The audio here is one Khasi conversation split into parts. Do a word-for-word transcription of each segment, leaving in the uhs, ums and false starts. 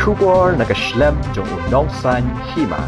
Khubor na ka shlem jong u Nongsaiñ Hima.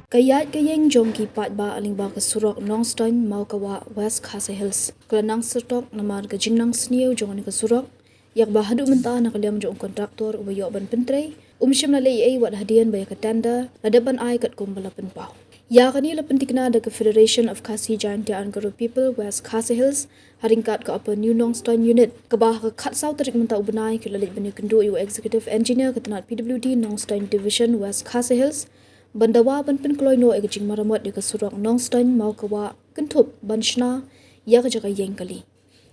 Ka ïaid ka ïeng jong ki paidbah lyngba ka surok Nongstoiñ Mawkawah West Khasi Hills ka la nang syrtok namar ka jingnang sniew jong kane ka surok, ïa kaba haduh mynta na ka liang jong u kontraktor uba ïoh ban pyntrei um shym la leh ei ei wat hadien ba ïa ka tender la dep ban ai katkum ba la pynpaw. Ïa kane la pyntikna da ka Federation of Khasi Jaintia and Garo People West Khasi Hills ha ryngkat ka Upper New Nongstoiñ Unit, kaba ha ka khatsaw tarik mynta u bnai ki la leit ban ïakynduh ïa u Executive Engineer ka tnat P W D Nongstoiñ Division West Khasi Hills ban dawa ban pynkloi noh ïa ka jingmaramot ïa ka surok Nongstoiñ Mawkawah kynthup ban shna ïa ka jaka ïeng kali.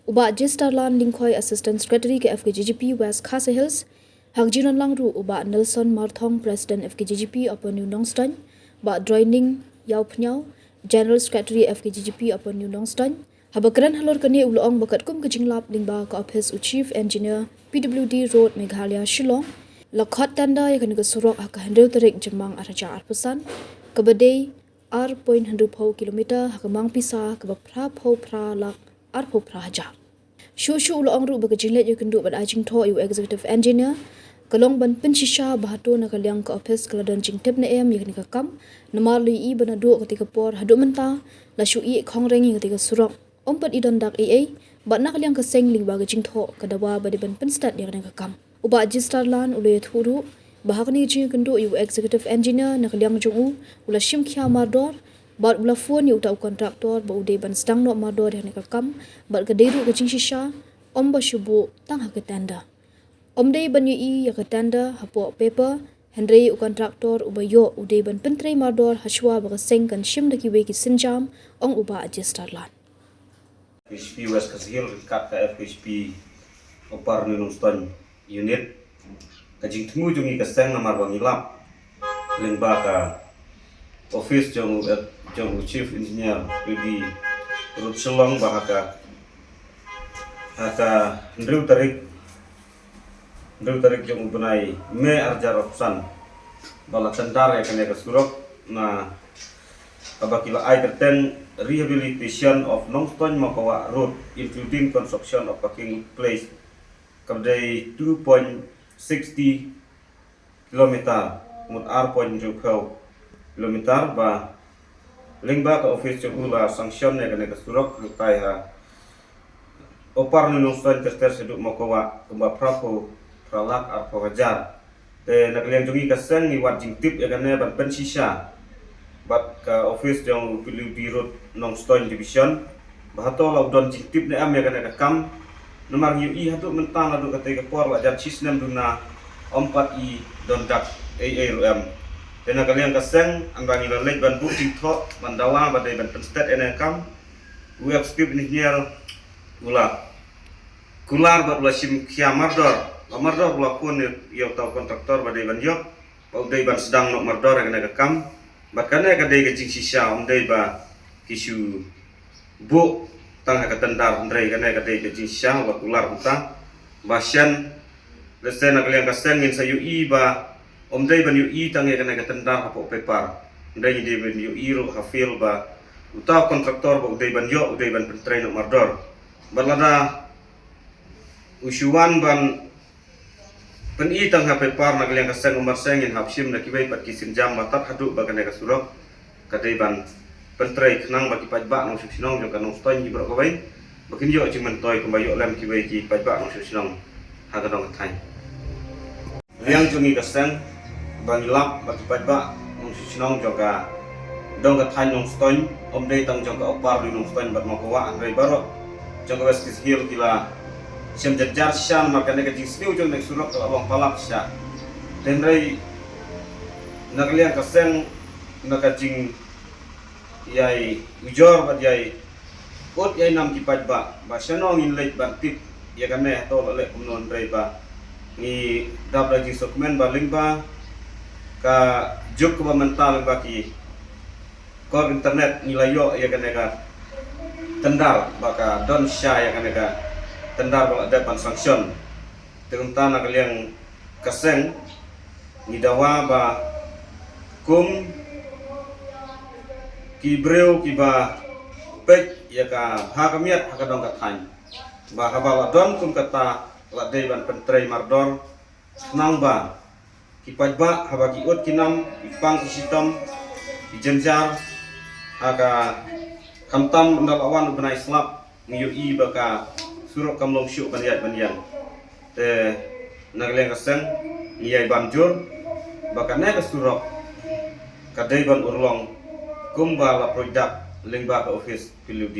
U Bah Jistarlan Lyngkhoi, Assistant Secretary ka F K J G P West Khasi Hills, ha ka jingdon lang ruh u Bah Nelson Marthong, President F K J G P Upper New Nongstoiñ, Bah Droining Ïawphniaw, General Secretary F K J G P Upper New Nongstoiñ. Haba kren halor kane u la ong ba katkum ka jinglap lyngba ka ophis u Chief Engineer P W D Road Meghalaya Shillong, la khot tender ïa kane ka surok ha ka hynriew tarik Jymmang ar hajar arphew san, kaba dei ar point hynriewphew kilometer ha ka mang pisa kaba phraphew phra lak arphew phra hajar. Shuh shuh u la ong ruh ba ka jingleit ïakynduh bad ai jingthoh ïa u Executive Engineer ka long ban pynshisha ba hato na ka liang ka ophis ka la don jingtip ne em ïa kane ka kam, namar la ïohi ba naduh katei ka por haduh mynta la shu ïeh khongreng ïa katei ka surok, ym pat i don dak ei ei, bad na ka liang ka seng lyngba ka jingthoh ka dawa ba dei ban pynstet ïa kane ka kam. U Bah Jistarlan u la ïathuh ruh ba ha kane ka jingïakynduh ïa u Executive Engineer na ka liang jong u, u la shim khia mardor bad u la phone ïa uta u kontraktor ba u dei ban sdang noh mardor ïa kane ka kam, bad ka dei ruh ka jingshisha, ym ba shu buh tang ha ka tender. Ym dei ban ïohi ïa ka tender hapoh paper, hynrei u kontraktor uba ïoh u dei ban pyntrei mardor hashwa ba ka seng kan shim da kiwei ki sienjam, ong u Bah Jistarlan. F K H P West Khasi Hills ryngkat ka F K H P Upper New Nongstoiñ Unit. Ka jingthmu jong ngi ka seng namar ba ngi lap lyngba ka office jong u, jong u Chief Engineer P W D Road Shillong ba ha ka, ha ka hynriew tarik, hynriew tarik jong u bnai May ar hajar arphew san ba la tender ïa kane ka surok na kaba ki la ai kyrteng Rehabilitation of Nongstoiñ Mawkawah Road, including construction of parking place, kaba dei two point sixty kilometer, mut ar point hynriewphew kilometer, ba lyngba ka office jong u la sanction ïa kane ka surok hangtai ha Upper New Nongstoiñ ter ter shaduh Mawkawah kumba phraphew phra lak arphew hajar. Te na ka liang jong ngi ka seng ngi wad jingtip ïa kane ban pynshisha bad ka office jong u P W D Road Nongstoiñ Division ba hato la u don jingtip ne em ïa kane ka kam. Namar ngi ïohi haduh mynta naduh katei ka por la jan shisnem duna ym pat i don dak ei ei ruh em. Te na ka liang ka seng, haba ngi la leit ban buh jingthoh ban dawa ba dei ban pynstet ïa kane ka kam, u Executive Engineer u la kular bad u la shim khia mardor. La mardor u la phone ïa uta u kontraktor ba dei ban ïoh, ba u dei ban sdang noh mardor ïa kane ka kam. Bad kane ka dei ka jingshisha, ym dei ba ki shu buh tang ha ka tender, hynrei kane ka dei ka jingshisha, u la kular kumta. Ba shen, lehse na ka liang ka seng ngin sa ïohi ba ym dei ban ïohi tang ïa kane ka tender hapoh paper, hynrei ngi dei ban ïohi ruh ha field ba uta u kontraktor ba u dei ban ïoh u dei ban pyntrei noh mardor. Bad lada u shu wan ban pyni tang ha paper na ka liang ka seng, umar seng ngin hap shim da kiwei pat ki sienjam ba tad haduh ba kane ka surok ka dei ban pyntrei khnang ba ki paidbah nongshong shnong jong ka Nongstoiñ ki baroh kawei ba kin ïoh jingmyntoi kumba ïoh lem kiwei ki paidbah nongshong shnong ha ka dong ka thaiñ. Liang jong ngi ka seng ba ngi lap ba ki paidbah nongshong shnong jong ka dong ka thaiñ Nongstoiñ, ym dei tang jong ka Upper New Nongstoiñ bad Mawkawah, hynrei baroh jong ka West Khasi Hills ki la shem jar jar shisha namar kane ka jingsniew jong kane ka surok ka la long palat shisha. Te hynrei na ka liang ka seng, na ka jing ïai ujor bad ïai ud ïai nam ki paidbah ba shano ngin leit ban tip ïa kane hato la leh kumno, hynrei ba ngi dap da jingsngewkmen ba lyngba ka juk kaba mynta lyngba ki kor internet ngi la ïoh ïa kane ka tender ba ka don shisha ïa kane ka tender ba la dep ban sanction. Te kumta na ka liang ka seng ngi dawa ba kum ki briew kiba peit ïa ka bha ka miat ha ka dong ka thaiñ, ba haba la don kum kata la dei ban pyntrei mardor khnang ba Ki paidbah haba ki ud ki nam, ki pang ki shitom, ki jynjar, ha ka khamtam ynda la wan u bnai slap, ngi ïohi ba ka surok kam long shuh ban ïaid ban ïeng. Te na ka liang ka seng ngi ïai ban jur ba kane ka surok ka dei ban urlong kumba la pyndak lyngba ka office P W D.